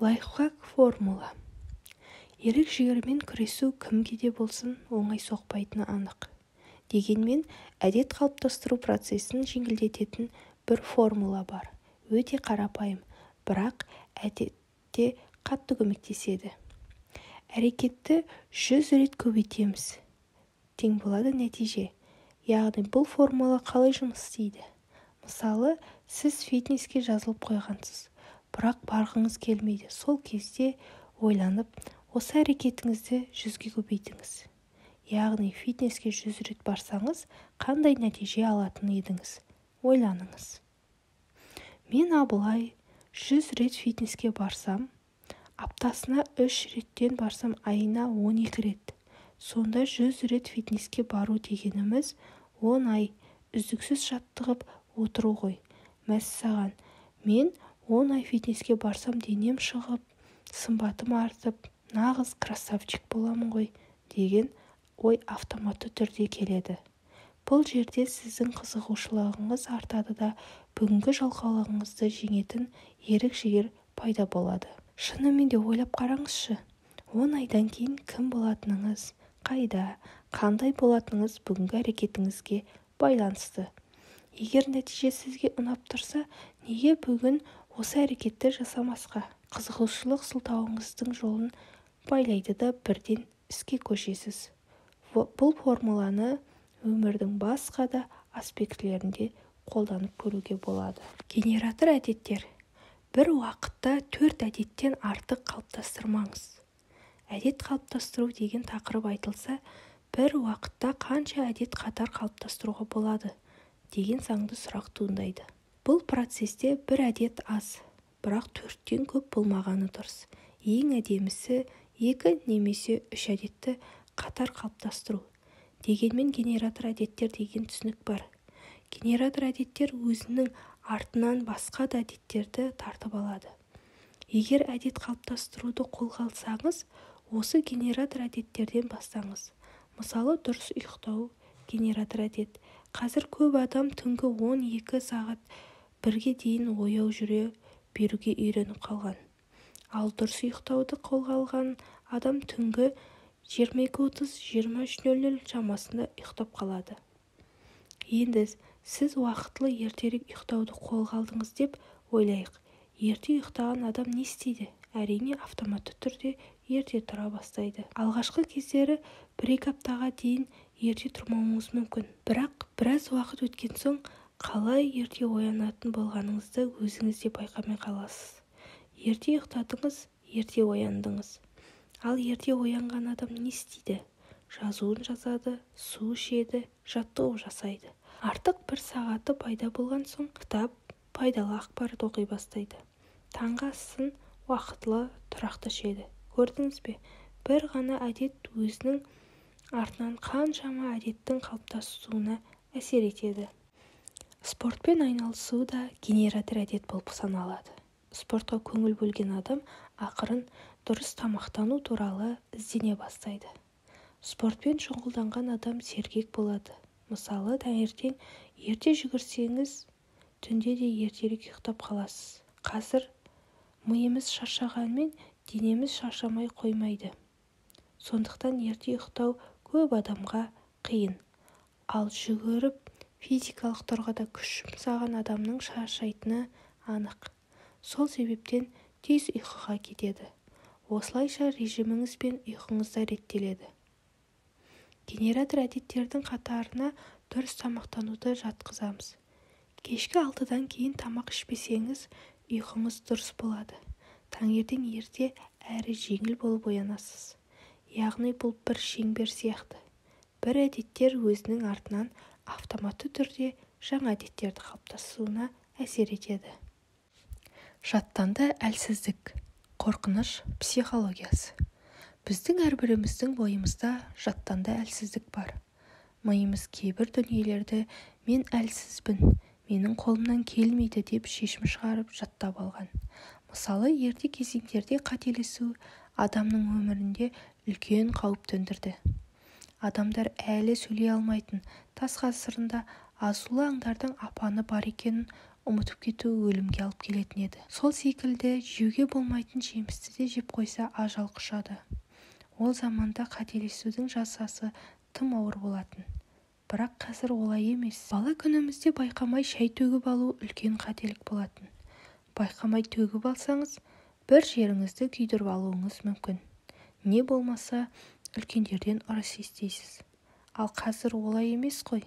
Лайфхак формула. Ерік-жігермен күресу кімге де болсын оңай соқпайтыны анық. Дегенмен, әдет қалыптастыру процесін жеңілдететін бір формула бар. Өте қарапайым, бірақ әдетте қатты көмектеседі. Әрекетті 100 рет көбейтеміз. Тең болады нәтиже. Яғни бұл формула қалай жұмыс істейді? Мысалы, сіз фитнеске жазылып қойғансыз, бірақ барғыңыз келмейді. Сол кезде ойланып, осы әрекетіңізді 100-ге көбейтіңіз. Яғни фитнеске 100 рет барсаңыз, қандай нәтиже алатын едіңіз? Ойланыңыз. Мен абылай 100 рет фитнеске барсам, аптасына 3 реттен барсам, айына 12 рет. Сонда 100 рет фитнеске бару дегеніміз 10 ай үздіксіз жаттығып отыру ғой. Мәссаған, мен 10 ай фитнеске барсам денем шығып, сымбатым артып, нағыз красавчик боламын ғой деген ой автоматты түрде келеді. Бұл жерде сіздің қызығушылығыңыз артады да, бүгінгі жалқаулығыңызды жеңетін ерік-жігер пайда болады. Шынымен де ойлап қараңызшы, 10 айдан кейін кім болатыныңыз, қайда, қандай болатыныңыз бүгінгі әрекетіңізге байланысты. Егер нәтиже сізге ұнап тұрса, неге бүгін осы әрекетті жасамасқа? Қызығушылық сылтауыңыздың жолын байлайды да бірден іске көшесіз. Бұл формуланы өмірдің басқа да аспектілерінде қолданып көруге болады. Генератор әдеттер. Бір уақытта 4 әдеттен артық қалыптастырмаңыз. Әдет қалыптастыру деген тақырып айтылса, бір уақытта қанша әдет қатар қалыптастыруға болады деген заңды сұрақ туындайды. Бұл процесте бір әдет аз, бірақ 4-тен көп болмағаны дұрыс. Ең әдемісі 2 немесе 3 әдетті қатар қалыптастыру. Дегенмен генератор әдеттер деген түсінік бар. Генератор әдеттер өзінің артынан басқа да әдеттерді тартып алады. Егер әдет қалыптастыруды қолға алсаңыз, осы генератор әдеттерден бастаңыз. Мысалы, дұрыс ұйықтау генератор әдет. Қазір көп адам түнгі 12 сағат 1-ге дейін ояу жүре беруге үйреніп қалған. Ал дұрыс ұйықтауды қолға алған адам түнгі 22:30-23:00 шамасында ұйықтап қалады. Енді сіз уақытылы ертерек ұйықтауды қолға алдыңыз деп ойлайық. Ерте ұйықтаған адам не істейді? Әрине, автоматты түрде ерте тұра бастайды. Алғашқы кездері 1-2 аптаға дейін ерте тұрмауыңыз мүмкін. Бірақ біраз уақыт өткен соң қалай ерте оянатын болғаныңызды өзіңіз де байқамай қаласыз. Ерте ұйықтадыңыз, ерте ояндыңыз. Ал ерте оянған адам не істейді? Жазуын жазады, су ішеді, жаттығу жасайды. Артық бір сағаты пайда болған соң кітап, пайдалы ақпарат оқи бастайды. Таңғы асын уақытылы тұрақты ішеді. Көрдіңіз бе? Бір ғана әдет өзінің артынан қаншама әдеттің қалыптасуына әсер етеді. Спортпен айналысу да генератор әдет болып саналады. Спортқа көңіл бөлген адам ақырын дұрыс тамақтану туралы іздене бастайды. Спортпен шұғылданған адам сергек болады. Мысалы, таңертең ерте жүгірсеңіз, түнде де ертерек ұйықтап қаласыз. Қазір миымыз шаршағанмен денеміз шаршамай қоймайды. Сондықтан ерте ұйықтау көп адамға қиын. Ал жүгіріп, физикалық тұрғыда күш жұмсаған адамның шаршайтыны анық. Сол себептен тез ұйқыға кетеді. Осылайша режиміңіз бен ұйқыңыз да реттеледі. Генератор әдеттердің қатарына дұрыс тамақтануды жатқызамыз. Кешкі 6-дан кейін тамақ ішпесеңіз, ұйқыңыз дұрыс болады. Таңертең ерте әрі жеңіл болып оянасыз. Яғни бұл бір шеңбер сияқты. Бір әдеттер өзінің артынан автоматты түрде жаңа әдеттерді қалыптасуына әсер етеді. Жаттанды әлсіздік, қорқыныш психологиясы. Біздің әрбіріміздің бойымызда жаттанды әлсіздік бар. Миымыз кейбір дүниелерді мен әлсізбін, менің қолымнан келмейді деп шешім шығарып жаттап алған. Мысалы, ерте кезеңдерде қателесу адамның өмірінде үлкен қауіп төндірді. Адамдар әлі сөйлей алмайтын тас ғасырында азулы аңдардың апаны бар екенін Ұмытып кету өлімге алып келетін еді. Сол секілді жеуге болмайтын жемісті де жеп қойса, ажал құшады. Ол заманда қателесудің жазасы тым ауыр болатын. Бірақ қазір олай емес. Бала күнімізде байқамай шай төгіп алу үлкен қателік болатын. Байқамай төгіп алсаңыз, бір жеріңізді күйдіріп алуыңыз мүмкін. Не болмаса, үлкендерден ұрыс естисіз. Ал қазір олай емес қой.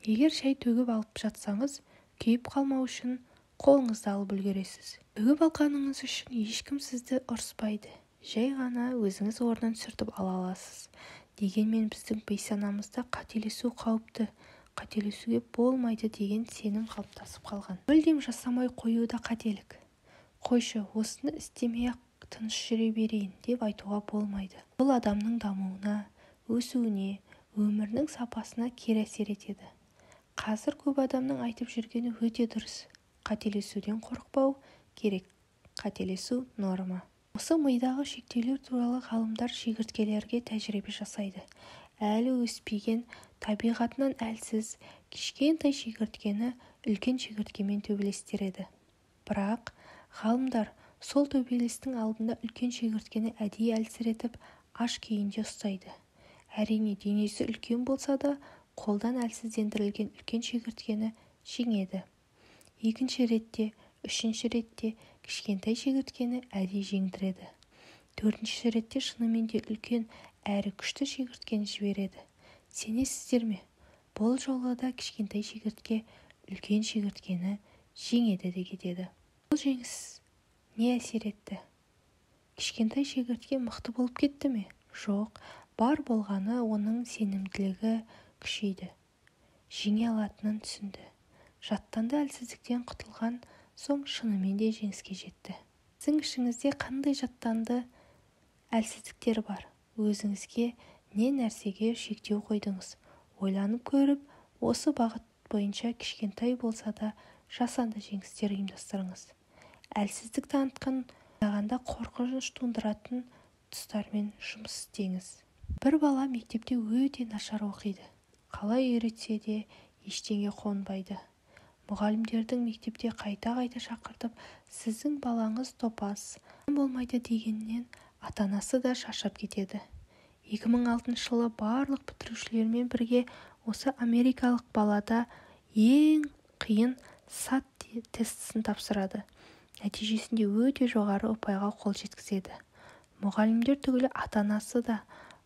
Егер шай төгіп алып жатсаңыз, күйіп қалмау үшін қолыңызды алып үлгересіз. Төгіп алғаныңыз үшін ешкім сізді ұрыспайды. Жай ғана өзіңіз орнын сүртіп ала аласыз. Дегенмен біздің бейсанамызда қателесу қауіпті, қателесуге болмайды деген сенім қалыптасып қалған. Мүлдем жасамай қою да қателік. Қойшы, осыны істемей-ақ тыныш жүре берейін деп айтуға болмайды. Бұл адамның дамуына, өсуіне, өмірінің сапасына кері әсер етеді. Қазір көп адамның айтып жүргені өте дұрыс. Қателесуден қорықпау керек. Қателесу норма. Осы мидағы шектеулер туралы ғалымдар шегірткелерге тәжірибе жасайды. Әлі өспеген, табиғатынан әлсіз, кішкентай шегірткені үлкен шегірткемен төбелестіреді. Бірақ ғалымдар сол төбелестің алдында үлкен шегірткені әдейі әлсіретіп, аш күйінде ұстайды. Әрине, денесі үлкен болса да, қолдан әлсіздендірілген үлкен шегірткені жеңеді. Екінші ретте, үшінші ретте кішкентай шегірткені әдейі жеңдіреді. Төртінші ретте шынымен де үлкен әрі күшті шегірткені жібереді. Сенесіздер ме? Бұл жолы да кішкентай шегіртке үлкен шегірткені жеңеді де кетеді. Бұл жеңіс не әсер етті? Кішкентай шегіртке мықты болып кетті ме? Жоқ, бар болғаны оның сенімділігі күшейді. Жеңе алатынын түсінді. Жаттанды әлсіздіктен құтылған соң шынымен де жеңіске жетті. Сіздің ішіңізде қандай жаттанды әлсіздіктер бар? Өзіңізге не нәрсеге шектеу қойдыңыз? Ойланып көріп, осы бағыт бойынша кішкентай болса да жасанды жеңістер ұйымдастырыңыз. Әлсіздік танытқан ойлағанда қорқыныш тудыратын тұстармен жұмыс істеңіз. Бір бала мектепте өте нашар оқиды. Қалай үйретсе де ештеңе қонбайды. Мұғалімдердің мектепте қайта-қайта шақыртып, сіздің балаңыз топас, болмайды дегеннен ата-анасы да шаршап кетеді. 2006 жылы барлық бітірушілермен бірге осы америкалық балада ең қиын SAT тестісін тапсырады. Нәтижесінде өте жоғары ұпайға қол жеткізеді. Мұғалімдер түгілі ата-анасы да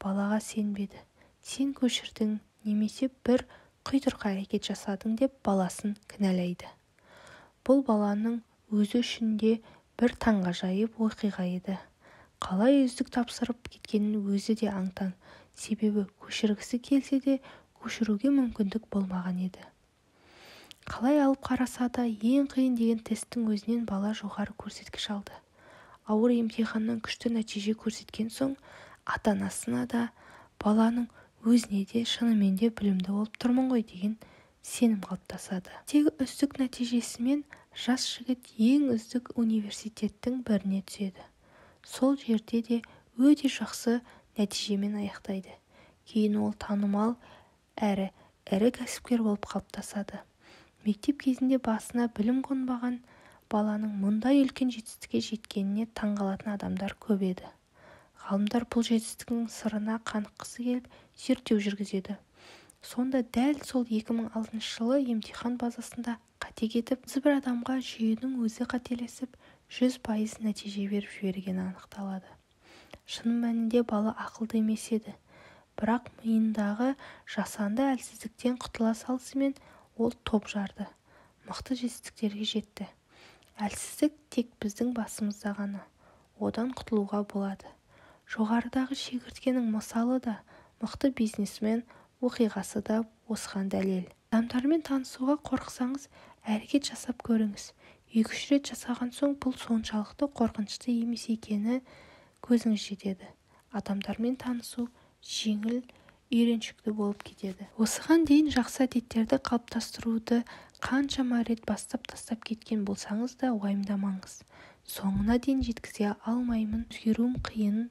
балаға сенбеді. Сен көшірдің немесе бір құйтырқы әрекет жасадың деп баласын кінәлайды. Бұл баланың өзі үшін де бір таңғажайып оқиға еді. Қалай үздік тапсырып кеткенін өзі де аң-таң. Себебі көшіргісі келсе де көшіруге мүмкіндік болмаған еді. Қалай алып қараса да ең қиын деген тесттің өзінен бала жоғары көрсеткіш алды. Ауыр емтиханнан күшті нәтиже көрсеткен соң ата-анасына да, баланың өзіне де шынымен де білімді болып тұрмын ғой деген сенім қалыптасады. Тегі үздік нәтижесімен жас жігіт ең үздік университеттің біріне түседі. Сол жерде де өте жақсы нәтижемен аяқтайды. Кейін ол танымал әрі ірі кәсіпкер болып қалыптасады. Мектеп кезінде басына білім қонбаған баланың мұндай үлкен жетістікке жеткеніне таңғалатын адамдар көп еді. Ғалымдар бұл жетістіктің сырына қаныққысы келіп, зерттеу жүргізеді. Сонда дәл сол 2006 жылы емтихан базасында қате кетіп, бір адамға жүйенің өзі қателесіп, 100% нәтиже беріп жібергені анықталады. Шын мәнінде бала ақылды емес еді. Бірақ миындағы жасанды әлсіздіктен құтыла салысымен ол топ жарды. Мықты жетістіктерге жетті. Әлсіздік тек біздің басымызда ғана. Одан құтылуға болады. Жоғарыдағы шегірткенің мысалы да, мықты бизнесмен оқиғасы да осыған дәлел. Адамдармен танысуға қорықсаңыз, әрекет жасап көріңіз. 2-3 рет жасаған соң бұл соншалықты қорқынышты емес екені көзіңіз жетеді. Адамдармен танысу жеңіл, үйреншікті болып кетеді. Осыған дейін жақсы әдеттерді қалыптастыруды қаншама рет бастап тастап кеткен болсаңыз да уайымдамаңыз. Соңына дейін жеткізе алмаймын, өзгеруім қиын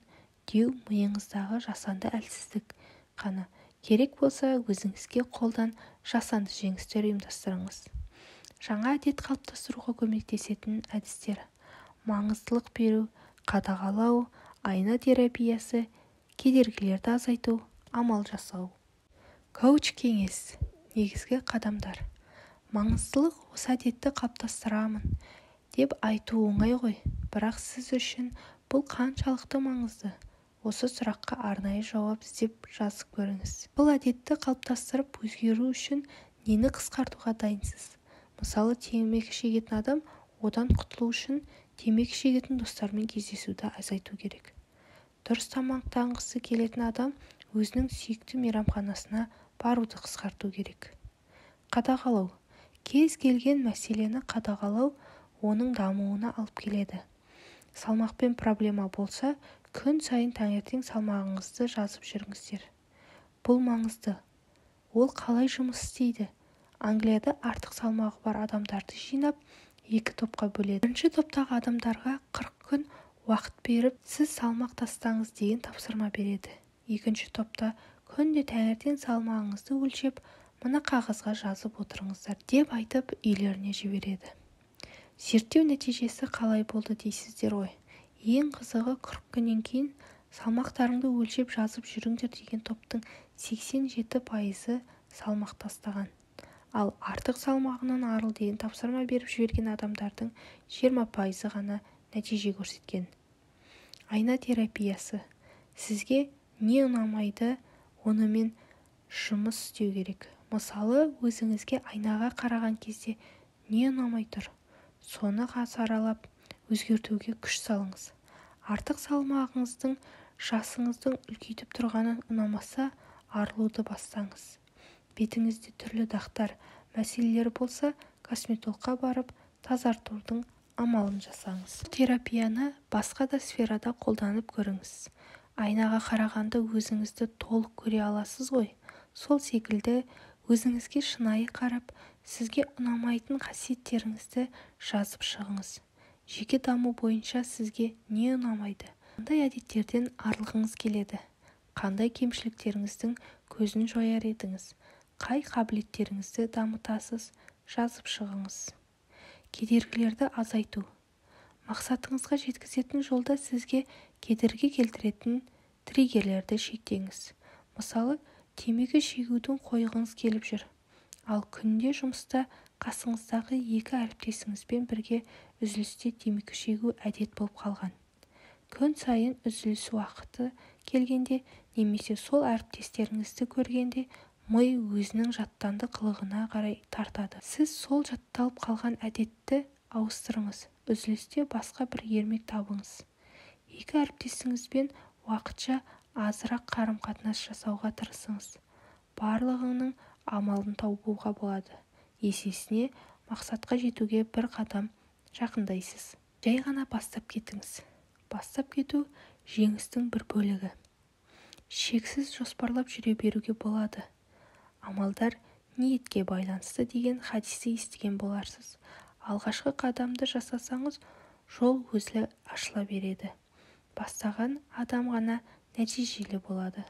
деу миыңыздағы жасанды әлсіздік қана. Керек болса, өзіңізге қолдан жасанды жеңістер ұйымдастырыңыз. Жаңа әдет қалыптастыруға көмектесетін әдістер: маңыздылық беру, қадағалау, айна терапиясы, кедергілерді азайту, амал жасау. Коуч-кеңес. Негізгі қадамдар. Маңыздылық. Осы әдетті қалыптастырамын деп айту оңай ғой, бірақ сіз үшін бұл қаншалықты маңызды? Осы сұраққа арнайы жауап іздеп, жазып көріңіз. Бұл әдетті қалыптастырып, өзгеру үшін нені қысқартуға дайынсыз? Мысалы, темекі шегетін адам одан құтылу үшін темекі шегетін достарымен кездесуді азайту керек. Дұрыс тамақтанғысы келетін адам өзінің сүйікті мейрамханасына баруды қысқарту керек. Қадағалау. Кез келген мәселені қадағалау оның дамуына алып келеді. Салмақпен проблема болса, күн сайын таңертең салмағыңызды жазып жүріңіздер. Бұл маңызды. Ол қалай жұмыс істейді? Англияда артық салмағы бар адамдарды жинап, екі топқа бөледі. Бірінші топтағы адамдарға 40 күн уақыт беріп, сіз салмақ тастаңыз деген тапсырма береді. Екінші топта күнде таңертең салмағыңызды өлшеп, мына қағазға жазып отырыңыздар деп айтып, үйлеріне жібереді. Зерттеу нәтижесі қалай болды дейсіздер ғой. Ең қызығы, 40 күннен кейін салмақтарыңды өлшеп жазып жүріңдер деген топтың 87%-ы салмақ тастаған. Ал артық салмағынан арыл деген тапсырма беріп жіберген адамдардың 20%-ы ғана нәтиже көрсеткен. Айна терапиясы. Сізге не ұнамайды, онымен жұмыс істеу керек. Мысалы, өзіңізге айнаға қараған кезде не ұнамай тұр? Соны саралап, өзгертуге күш салыңыз. Артық салмағыңыздың жасыңыздың үлкейтіп тұрғаны ұнамаса, арылуды бастаңыз. Бетіңізде түрлі дақтар, мәселелер болса, косметологқа барып, тазартудың амалын жасаңыз. Бұл терапияны басқа да сферада қолданып көріңіз. Айнаға қарағанда өзіңізді толық көре аласыз ғой. Сол секілді өзіңізге шынайы қарап, сізге ұнамайтын қасиеттеріңізді жазып шығыңыз. Жеке даму бойынша сізге не ұнамайды? Қандай әдеттерден арылғыңыз келеді? Қандай кемшіліктеріңіздің көзін жояр едіңіз? Қай қабілеттеріңізді дамытасыз? Жазып шығыңыз. Кедергілерді азайту. Мақсатыңызға жеткізетін жолда сізге кедергі келтіретін триггерлерді шектеңіз. Мысалы, темекі шегуді қойғыңыз келіп жүр. Ал күнде жұмыста қасыңыздағы екі әріптесіңізбен бірге үзілісте темекі шегу әдет болып қалған. Күн сайын үзіліс уақыты келгенде немесе сол әріптестеріңізді көргенде ми өзінің жаттанды қылығына қарай тартады. Сіз сол жатталып қалған әдетті ауыстырыңыз. Үзілісте басқа бір ермек табыңыз. Екі әріптесіңізбен уақытша азырақ қарым-қатынас жасауға тырысыңыз. Барлығының амалын табуға болады. Есесіне мақсатқа жетуге бір қадам жақындайсыз. Жай ғана бастап кетіңіз. Бастап кету жеңістің бір бөлігі. Шексіз жоспарлап жүре беруге болады. Амалдар ниетке байланысты деген хадисті естіген боларсыз. Алғашқы қадамды жасасаңыз, жол өзі ашыла береді. Бастаған адам ғана нәтижелі болады.